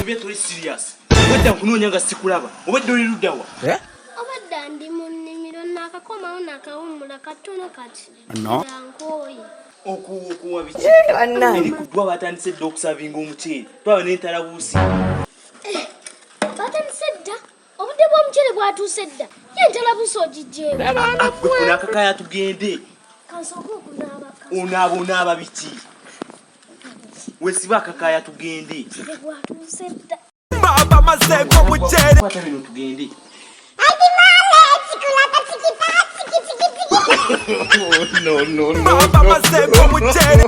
Obya toli serious. Obwedda nkunoonya nga sikulaba. Obwedda oli luddawa? Eh? Obwedda ndi mu nnimiro naakakomawo nakawummula katono kati. No. Nkooye. Okuwa biki? Eh, bannange. Eri ku ddwa batandise dda okusavinga omuceere. Twaba n'entalabuusi. Eh, batandise dda? Obudde bw'omuceere bwatuuse dda. Ye entalabuusi ogigyewo. Ah, gwe funa akakaya tugende. Kansooke okunaaba. Onaaba onaaba biki? Wesiba akakaya tugende. Bwatuuse dda. Baba mazeeko muceere. Kwata bino tugende. No, no, no. Baba mazeeko muceere.